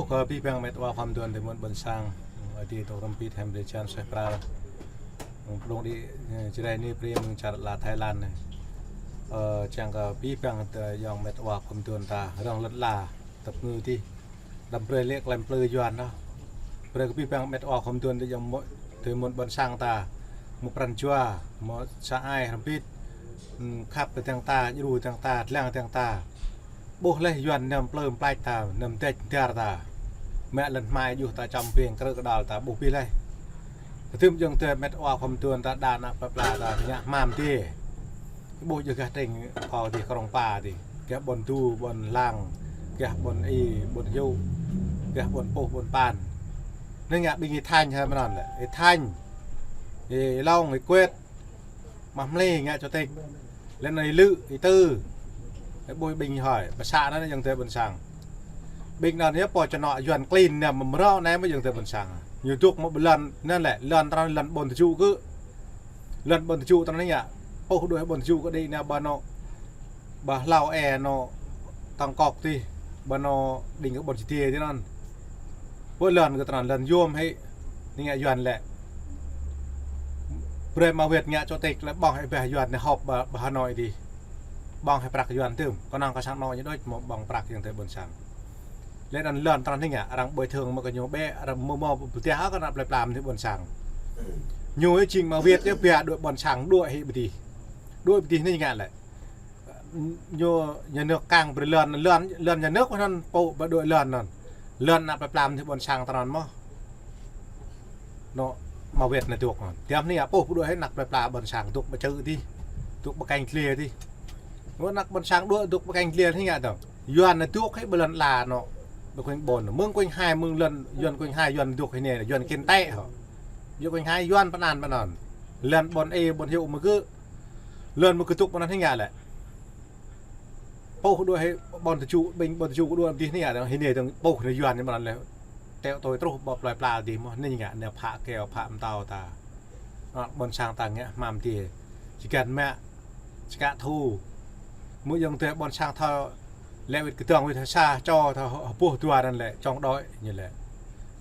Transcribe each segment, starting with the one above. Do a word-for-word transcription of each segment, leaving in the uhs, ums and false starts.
Kơ abih bang met wa khua mduôn tơ mơ̆n ƀôn sang, adih tŏ rơmpit hem rơjan suaih pral. Pơdŏng đĭ, ơ, Jrai anai brơi mơ̆ng čar lŏn Thái Lan anai. Ơ, čang kơ abih bang tơ ayŏng met wa khua mduôn ta rŏng lŏn ala, tơpă ngư adih. Đăm brơi lĕ klem plư Yuan ôh. Brơi kơ abih bang met wa khua mduôn tơ ayŏng mơ̆, tơ mơ̆n ƀôn sang ta. Mơ̆ pran jua, mơ̆ sa ai rơmpit. Ưm, khăp kơ dăng ta, djru dăng ta, dlăng dăng ta. Ƀuh laih Yuan năm plư mplač ta, năm dĕč dar ta. Mă lŏn hmai juh ta čăm ping krư̆ kơdăl ta ƀuh abih laih. Kơdŭm ayŏng adơi met wa khua mduôn ta đa ană plơi pla ta ngă hmam adih. Ƀuh jơh gah tring kơ adih Krông Pa adih. Gah ƀôn Du, ƀôn Lăng, gah ƀôn I, ƀôn Yŭ, gah ƀôn Puh, ƀôn Pan. Anai ngă ƀing Y Thanh hă mơnăn lĕ. Y Thanh, Y Long, Y Kuet. Mă hmlê ngă chủ tịch. Lĕ anai Y Lư, Y Tư. Ơ ƀuh ƀing hơi, pơsă anŭn ayŏng adơi ƀôn sang. Ƀing anŭn yơh pô čơnŏ Yuan klin anai mơmrâo anai mơ̆ ayŏng adơi ƀôn sang. Ñu dŏ mơ̆ ƀơi lŏn anŭn lĕ, lŏn tơnăn lŏn ƀôn tơjŭ kơ. Lŏn ƀôn tơjŭ tơnăn anai ngă. Puh đuaĭ ƀôn tơjŭ kơ đĭ anai ƀơi anŏ. Ƀơi hlâo ê anŏ Tông Kok adih, ƀơi anŏ đing kơ ƀôn Čư̆ Đê adih anŭn. Pơ lŏn kơ tơnăn lŏn yôm hĭ, anai ngă Yuan lĕ. Brơi mă wĕt ngă chủ tịch lĕ ƀơ̆ng hĭ ƀah Yuan anai họp ƀơi, ƀơi Hà Nội adih. Ƀơ̆ng hĭ prăk Yuan tơm, kơnơ̆ng kơ sang anŏ ñu đôč mơ̆ ƀơ̆ng prăk ayŏng adơi ƀôn sang. Lĕ anŭn lŏn tơnăn anai ngă, arăng bồi thường mơ̆ kơ ñu bĕ, arăng mơ̆ mơ̆ pơtiah kơ ană plơi pla adih ƀôn sang. Ñu hĭ jing mă wĕt yơh ƀiă đuaĭ ƀôn sang đuaĭ hĭ ƀơi adih. Đuaĭ ƀơi adih anai ngă lĕ. Ñu nhà nước kăng brơi lŏn, lŏn, lŏn nhà nước anŭn pô ƀu đuaĭ lŏn anŭn. Lŏn ană plơi pla adih ƀôn sang tơnăn mơ̆. Anŏ mă wĕt anai dŏ anŭn. Tiăm anai ngă pô ƀu đuaĭ hĭ ană plơi pla ƀôn sang dŏ ƀơi čư̆ adih. Dŏ ƀơi keng dliê adih. Anŏ ană ƀôn sang đuaĭ dŏ ƀơi keng dliê anai ngă dŏ. Yuan anai dŏ hĭ ƀơi lŏn ala anŏ. Ƀơi keng ƀôn. Mơ̆ng Quảng Hai, mơ̆ng lŏn Yuan Quảng Hai, Yuan dŏ hĭ anai, Yuan kin tĕ hŏ. Yuan Quảng Hai, Yuan pơanăn pơanăn. Lŏn ƀôn ê, ƀôn Yŭ mơ̆ gơ̆. Lŏn mơ̆ gơ̆ dŏ pơanăn anai ngă lĕ. Pô đuaĭ hĭ ƀôn tơjŭ, ƀing ƀôn tơjŭ kơ đuaĭ adih anai ngă, hĭ anai dơ̆ng pô anai Yuan anai mơ̆ lĕ. Teo tui truh ƀơi plơi pla adih mơ̆, anai ngă, anai phă keo, phă mtâo ta. Anŏ ƀôn sang ta ngă hmam adih. Či găn mă, či kă thu. Mơ̆ ayŏng adơi ƀôn sang thâo lĕ wĕt kơdŏng wĕt hơsa, čô thâo hơpuh dua anŭn lĕ, chống đối ñu lĕ.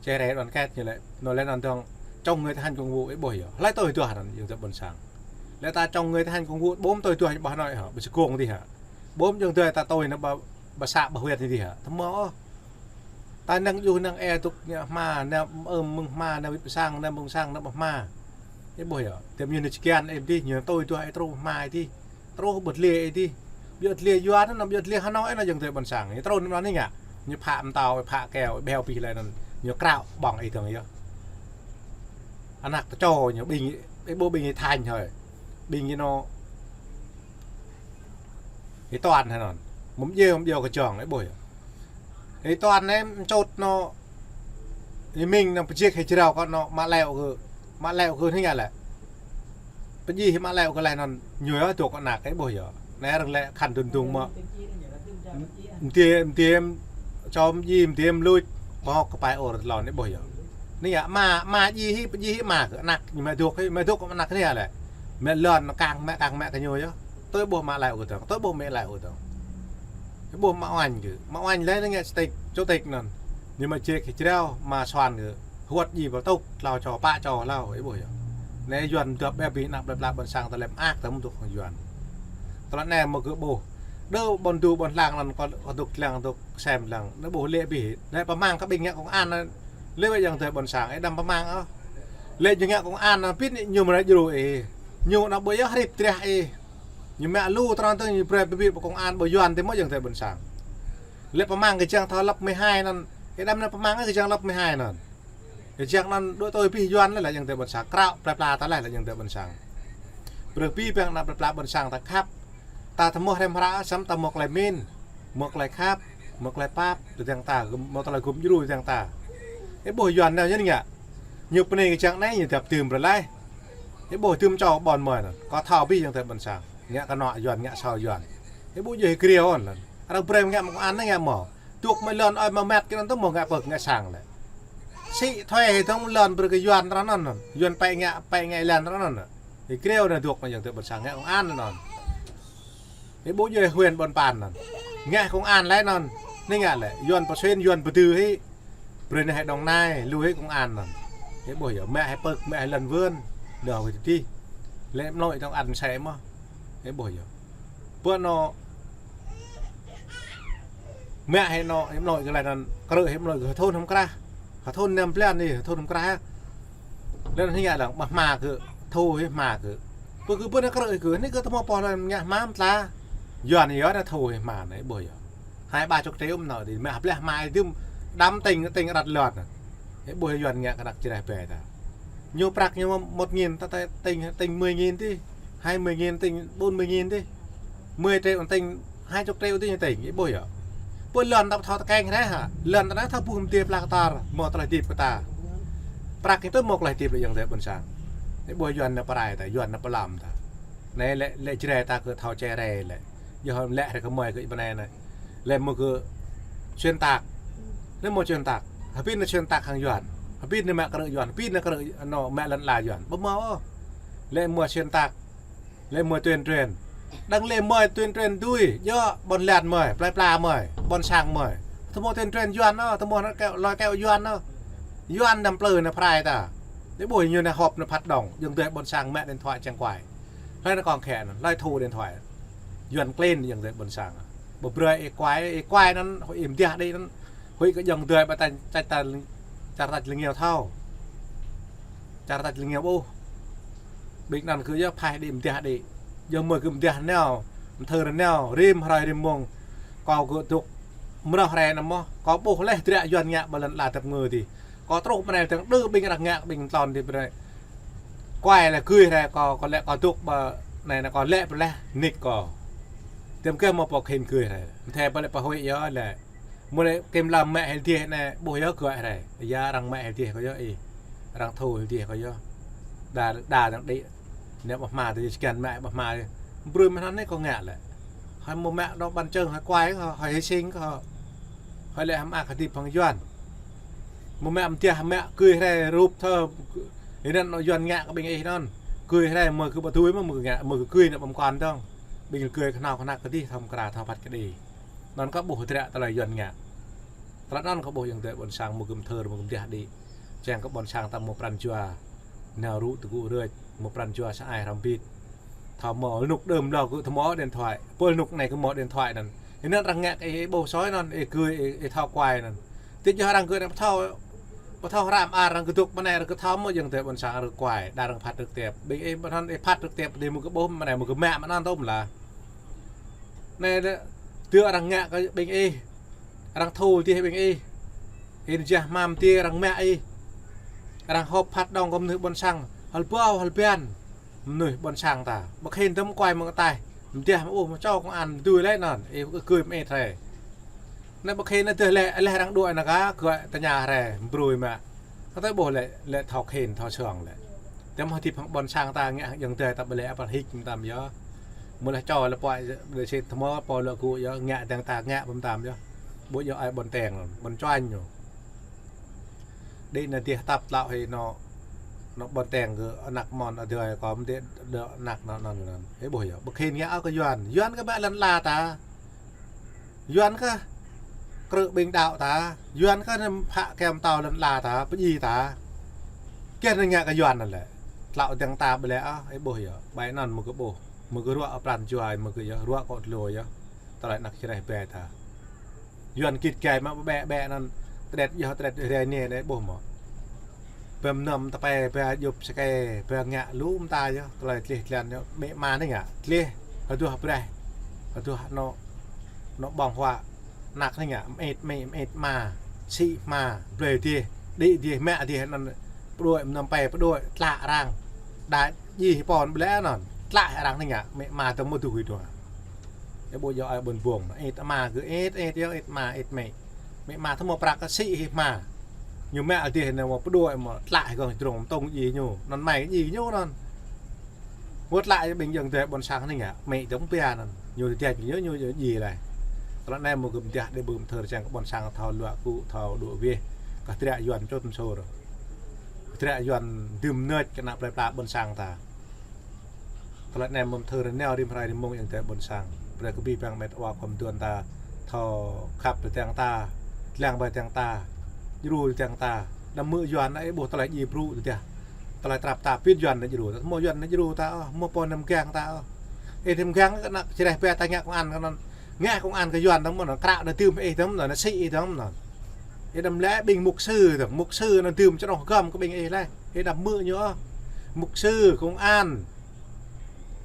Chia rẽ đoàn kết ñu lĕ. Anŭn lĕ anŭn dơ̆ng chống người thi hành công vụ ih ƀuh yơh. Hlơi tui duah anŭn ayŏng adơi ƀôn sang. Lĕ ta chống người thi hành công vụ, ƀu tui duah ñu ƀơi Hà Nội hă, ƀơi Sài-Gòn adih hă. Ƀu ayŏng adơi ta tui anŭn ƀơi, ƀơi să ƀơi huyện adih hă. Tơma ôh. Ta năng djru năng ê dŏ ngă hma, năng ưm mơ̆ng hma, năng wĭt pơ sang, năng mơ̆ng sang, năng ƀơi hma. Ih ƀuh yơh. Tiăm ñu anai či kian ê adih, ñu tui duah ê truh hma adih. Truh ƀơi dliê adih. Ƀơi dliê Yuan anŭn, ƀơi dliê Hà Nội anŭn ayŏng adơi ƀôn sang. Ñu truh anŭn anai ngă. Ñu phă mtâo, phă keo, ƀeo pih lĕ anŭn. Ñu krao ƀơ̆ng ih dơ̆ng yơh. Ană tơčô ñu ƀing, ih ƀuh ƀing Y Thanh hơi. Ƀing ñu anŏ Y Tuan hă anŭn. Mơ̆ djơ̆, mơ̆ djơ̆ kơ jŏng, ih ƀuh yơh. Y Tuan anai mčŭt anŏ, Y Minh anŭn pơjik hĭ jrao kơ anŏ mă leo kơ, mă leo kơ anai ngă lĕ. Pơjih hĭ mă leo kơ leh anŭn ñu yơh dŏ kơ ană ih ƀuh yơh. Anai arăng lĕ khăn dŭn dŭng mơ̆. Mdiê, mdiê, čô mdjiê, mdiê mluč, pơhŏk kơpai ôr tơlŏn ih ƀuh yơh. Anai ngă, mă, mă djiê hĭ, pơjih hĭ mă kơ ană, ñu mă dŏ hĭ, mă dŏ kơ ană anai lĕ. Mă lŏn kăng, mă kăng, mă kơ ñu yơh. Tui ƀuh mă leo kơ dơ̆ng, tui ƀuh mă leo kơ dơ̆ng. Ih ƀuh mă uañ kơ, mă uañ lĕ anai ngă chủ tịch, chủ tịch anŭn. Ñu mă jek hĭ jrao, mă suan kơ. Huăt djai pơtŭk, hlâo čô pă čô hlâo, ih ƀuh yơh. Anai Yuan dŏp ƀĕ abih ană plơi pla ƀôn sang ta lĕ mơak ta mơ̆ dŏ hăng Yuan. Tơlơi anai mơ̆ gơ̆ ƀuh. Đơ ƀôn Du ƀôn Lăng anŭn kơ, kơ dŏ lăng dŏ sem lăng. Anai ƀuh lĕ abih. Anai pơmang kơ ƀing ngă công an anŭn. Lĕ wĕ ayŏng adơi ƀôn sang, ih đăm pơmang ôh. Lĕ ñu ngă công an anŭn pit anai ñu mơ̆ djru ih. Ñu anŭn ƀu yơh hrip drah ih. Ñu mă lu tơnăn tơ̆ng ñu brơi pơbĭ pơ công an ƀơi Yuan adih mơ̆ ayŏng adơi ƀôn sang. Lĕ pơmang kơ jang thâo lớp mười hai anŭn. Ih đăm anai pơmang kơ jang lớp mười hai anŭn. Kơ jang anŭn đuaĭ tui abih Yuan lĕ ayŏng adơi ƀôn sang. Krao plơi pla ta leh ayŏng adơi ƀôn sang. Brơi abih bang ană plơi pla ƀôn sang ta khăp. Ta tơmơ̆ hrăm hră samơ̆ ta mơ̆ tơlơi min. Mơ̆ tơlơi khăp, mơ̆ tơlơi pap, tơdang ta, mơ̆ tơlơi gum djru tơdang ta. Ih ƀuh Yuan anai ñu ngă. Ñu pơnai kơ jang anai ñu dăp tơm brơi laih. Ih ƀuh tơm čô ƀôn mơi anŭn. Kơ thâo abih ayŏng adơi ƀôn sang. Ngă kơ anŏ Yuan, ngă asâo Yuan. Ih ƀuh djơ̆ hĭ kriêu anŭn. Arăng brơi ngă mơ̆ng công an anai ngă mơ̆. Dŏ mă lŏn ơi mă met kơ anŭn tơ mơ̆ ngă pơk ngă sang lĕ. Sĭ thuê hĭ tơ̆ng lŏn brơi kơ Yuan tơnăn anŭn. Yuan pĕ ngă, pĕ ngă lŏn tơnăn anŭn. Ih kriêu anai dŏ mă ayŏng adơi ƀôn sang ngă công an anŭn. Ih ƀuh djơ̆ hĭ huyện ƀôn Pan anŭn. Ngă công an lĕ anŭn. Anai ngă lĕ. Yuan pơsuen, Yuan pơdư hĭ. Brơi anai hai Đồng Nai, lui hai công an anŭn. Ih ƀuh yơh, mă hai pơk, mă hai lŏn vườn. Nao wơ̆t tih. Lĕ mlơi tong ăn sĕ mơ̆n. Ih ƀuh yơh. Pơ anŭn mă hai anŭn, hai mlơi kơ lĕ anŭn, krư̆ hai mlơi kơ thun hăm krah. Thun năm blan anai, thun hăm krah. Lĕ anŭn hĭ lăng, ƀah hma kơ thun hai hma kơ. Pơ kơ pơ anai krư̆ kơ, anai kơ tơmơ̆ pô lăng ngă hma mơ̆n tla. Yuan yơh anai thun hai hma anai, ih ƀuh yơh. Hai ba chục triệu mơ̆n anŭn, tih mă blah hma tih đăm tĭng, tĭng răt lŏn. Ih ƀuh Yuan ngă kơ anăk Jrai ƀe ta. Ñu prăk ñu một nghìn, ta, ta tĭng, tĭng mười nghìn tih, hai mươi nghìn tĭng, bốn mươi nghìn tih. Mười triệu tĭng, hai chục triệu tih ñu tĭng, ih ƀuh yơh. Pơ lŏn ta thâo tơkeng rai hă, lŏn ta anai thâo ƀuh mơ̆ng tih pla kơ tar, mơ̆ tơlơi hơdip kơ ta. Prăk ñu tui mơ̆ tơlơi hơdip lĕ ayŏng adơi ƀôn sang. Ih ƀuh Yuan anai pơrai ta, Yuan anai pơlăm ta. Anai lĕ, lĕ Jrai ta kơ thâo čê rai lĕ. Yơh lĕ rai kơ mơi kơ ih ƀơi anai anai. Lĕ mơ̆ kơ xuyên tạc. Anai mơ̆ xuyên tạc. Hơbĭn anai xuyên tạc hăng Yuan. Hơbĭn anai mă krư̆ Yuan. Hơbĭn anai krư̆ anŭn mă lŏn ala Yuan. Ƀu hmâo ôh. Lĕ mơ̆ xuyên tạc. Lĕ mơ̆ tuyên truyền. Đang lĕ mơ̆ tuyên truyền dưi. Yơh ƀôn lan mơi, plơi pla mơi, ƀôn sang mơi. Tơmơ̆ tuyên truyền Yuan anŭn, tơmơ̆ anŭn keo, lơi keo Yuan anŭn. Yuan năm plư anai pơrai ta. Ih ƀuh ñu anai họp anai phát động. Ayŏng adơi ƀôn sang mă điện thoại čang kuai. Hlơi anai kông khĕ anŭn, hlơi thu điện thoại. Yuan klin ayŏng adơi ƀôn sang. Ƀu brơi ih kuai, ih kuai anŭn, huĭ ih mơdiah đĭ anŭn. Huĭ kơ ayŏng adơi ƀă ta, ta, ta, čar ta lĕ ngiao thâo. Čar ta lĕ ngiao ƀuh. Ƀing anŭn kơ yơh phaih đĭ mơdiah đĭ. Yơh mơi kơ mơdiah nao, mơthơr nao, rĭm hrơi rĭm mông. Kâo kơ dŏ mrâo hrơi anai mơ̆n, kâo ƀuh leh hơdră Yuan ngă ƀơi lŏn ala tơpơngư tih. Kâo truh ƀơi anai tơ̆ng đơ ƀing arăng ngă kơ ƀing tlôn tih ƀơi anai. Kuai lĕ gưi rai kâo, kâo lĕ kâo dŏ ƀơi anai anai kâo lĕ pơleh nik kâo. Tơ̆m kơ mơ̆ pô khĭn gưi rai. Mơ̆ thâo ƀơi lĕ pơhuĭ yơh lĕ. Mơ̆ lĕ kơm lăm mă hĭ tih anai, ƀuh yơh gơ̆ rai. Yơh arăng mă hĭ tih kâo yơh ih. Arăng thu hĭ tih kâo yơh. Đa, đa dăng đĭ. Anai ƀah hma tih, čơkăn mă ƀah hma tih. Brơi mơ̆n anai kâo ngă lĕ. Hơi mơ̆ mă đŏ ƀăn čơ̆ng, hơi kuai kơ, hơi hy sinh kơ. Hơi lĕ hăm ak hơdip hăng Yuan. Mơ̆ mă mơdiah mă gưi rai rup thơ. Ih anŭn anŭn Yuan ngă kơ ƀing ih anŭn. Gưi rai mơ̆ kơ ƀu dưi mơ̆, mơ̆ kơ ngă, mơ̆ kơ gưi anŭn ƀăm kơnong dơ̆ng. Ƀing gưi kơhnâo kơhnăk kơdih thâo mơ̆ kra thâo phat kơđi. Anŭn kâo ƀuh hơdră tơlơi Yuan ngă. Tơlơi anŭn kâo ƀuh ayŏng adơi ƀôn sang mơ̆ kơ mơthơr mơ̆ kơ mơdiah đĭ. Čang kơ ƀôn sang ta mơ̆ pran jua. Nao rŭ tơgŭ rơč, mơ̆ pran jua sa ai hrăm bit. Thâo mơ̆ lơnŭk đơm lâo kơ thâo mơ̆ điện thoại. Pơ lơnŭk anai kơ mơ̆ điện thoại anŭn. Ih anŭn arăng ngă kơ ih ƀuh soi anŭn, ih gưi, ih, ih thâo kuai anŭn. Tih yơh arăng gưi anŭn ƀu thâo, ƀu thâo hrăm ar arăng kơ dŏ ƀơi anai arăng kơ thâo mơ̆ ayŏng adơi ƀôn sang arăng kuai, đa arăng phat trực tiếp. Ƀing ih ƀu thâo ih phat trực tiếp tih mơ̆ kơ ƀuh ƀơi anai mơ̆ kơ mă mơ̆n anŭn tơ̆m lah. Anai lĕ, tơl arăng ngă kơ ƀing ih. Arăng thu tih ƀing ih. Ih jah hmam tih arăng mă ih. Arăng họp phát động kơ mơnuih ƀôn sang. Hơl ƀâo, hơl ƀiăn. Mơnuih ƀôn sang ta. Ƀu khĭn tơ̆m kuai mơ̆ng ataih. Mơdiah mơ̆ ƀuh mơ̆ čô kông an dưi lĕ anŭn. Ih gưi mơ̆ ih rai. Anai ƀu khĭn anai tơl lĕ, lĕ arăng đuaĭ anai kơ, gơ̆ tơña rai, brơi mă. Kơ tơlơi ƀuh lĕ, lĕ thâo khĭn, thâo sơng lĕ. Tơ̆m hơdip hăng ƀôn sang ta ngă hăng ayŏng adơi ta ƀu lĕ apăl hĭk mơtam yơh. Mơ̆ lĕ čô lĕ pô, lĕ sĭt tơmơ̆ pô lĕ gŭ yơh, ngă dăng ta ngă mơtam yơh. Ƀu djơ̆ ai ƀôn teng, ƀôn čuañ ñu. Đĭ anai tih tap tlao hĭ anŭn, anŭn ƀôn teng kơ anăk mơ̆n adơi kơ mơ̆ đĭ đơ anăk anŭn anŭn anŭn. Ih ƀuh yơh, ƀu khĭn ngă ôh kơ Yuan. Yuan kơ mă lŏn ala ta. Yuan kơ krư̆ ƀing đaŏ ta, Yuan kơ anăm phă kơm tâo lŏn ala ta, pơdjai ta. Kơ anai ngă kơ Yuan anŭn lĕ. Tlao dăng ta ƀu lĕ ôh, ih ƀuh yơh. Ƀai anŭn mơ̆ kơ ƀuh, mơ̆ kơ ruă pran jua, mơ̆ kơ yơh, ruă kơ tơlơi yơh. Tơlơi anăk Jrai ƀe ta. Yuan git gai mă ƀĕ ƀĕ anŭn, tret yơh tret rai anai anai ƀuh mơ̆. Bơm nơm tơpai ƀĕ djŭp sơkai ƀĕ ngă lu mơta yơh, tơlơi tlih tlan yơh, mĕ ma anai ngă, tlih, hơduah braih, hơduah anŏ, anŏ ƀơ̆ng huă, anăk anai ngă, mĕt mĕ, mĕt ma, sĭ hma, blơi dih, đĭ dih, mă dih anŭn, pơđuaĭ, mơnơm pai pơđuaĭ, tlă arăng, đa djai hĭ pô ƀlĕ anŭn, tlă arăng anai ngă, mĕ ma tơ̆m mơ̆ duh hĭ dua. Ih ƀu djơ̆ ai ƀôn ƀông, ĕt ama kơ ĕt, ĕt yơh, ĕt ma, ĕt mĕ. Mĕ ma tơ̆m mơ̆ prăk kơ sĭ hĭ hma. Ñu mă adih anai mơ̆ pơđuaĭ mơ̆ tlă hĭ gơ̆ng drông tông djai ñu. Anŭn mai djai ñu anŭn. Wơ̆t tlă ƀing ayŏng adơi ƀôn sang anai ngă, mĕ tơ̆m pia anŭn. Ñu tơtian ñu, ñu, ñu djai laih. Tơlơi anai mơ̆ kơ mơdiah đĭ ƀu mơthơr čang kơ ƀôn sang thâo luă gŭ, thâo đuaĭ wih. Kơ hơdră Yuan čut mơsur. Hơdră Yuan dưm nơč kơ anăk plơi pla ƀôn sang ta. Tơlơi anai mơ̆ mơthơr nao rĭm hrơi rĭm mông ayŏng adơi ƀôn sang. Brơi kơ abih bang met wa khŏm duôn ta thâo khăp tơdang ta, lăng ƀơi dang ta. djru tơdang ta. Đăm hmư̆ Yuan anai ih ƀuh tơlơi djai brŭ tơdah. Tơlơi trap ta pĭt Yuan anai djru. Hmâo Yuan anai djru ta ôh, hmâo pô anăm gang ta ôh. Ih anăm gang kơ ană čơreh bĕ ta ngă công an kơ anŭn. Ngă công an kơ Yuan dơ̆ng mơ̆n, kră anŭn dưm ih dơ̆ng mơ̆n, sĭ ih dơ̆ng mơ̆n. Ih đăm lĕ ƀing mục sư dơ̆ng, mục sư anŭn dưm čơnŏh găm kơ ƀing ih lĕ. Ih đăm hmư̆ ñu ôh. Mục sư, công an.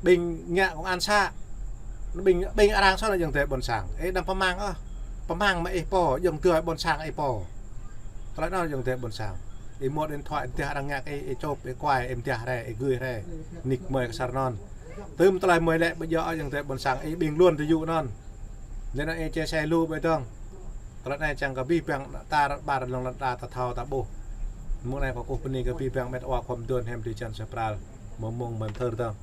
Ƀing ngă công an să. Ƀing, ƀing arăng soh anŭn ayŏng adơi ƀôn sang. Ih đăm pơmang ôh. Pơmang mă ih pô, ayŏng adơi ƀôn sang ih pô. Tơlơi anŭn ayŏng adơi ƀôn sang. Ih mŭt điện thoại, ih mơdah arăng ngă kơ ih, ih čŏp, ih kuai, ih mơdah rai, ih gưi rai. Nik mơi kơ asar anŭn. Tơm tơlơi mơi lĕ ƀu djơ̆ ayŏng adơi ƀôn sang, ih ƀing luôn tơ yŭ anŭn. Lĕ anŭn ih chia sẻ lu ƀơi dơ̆ng. Tơlơi anai čang kơ abih bang ta ƀar lŏn lăn ta thâo ta ƀuh. Mơ̆ng anai kâo kơkuh bơni kơ abih bang met wa khŏm dŏ hiam drơi jăn sa pral. Mơ̆ng mơ̆ng mơ̆ng thơr dơ̆ng.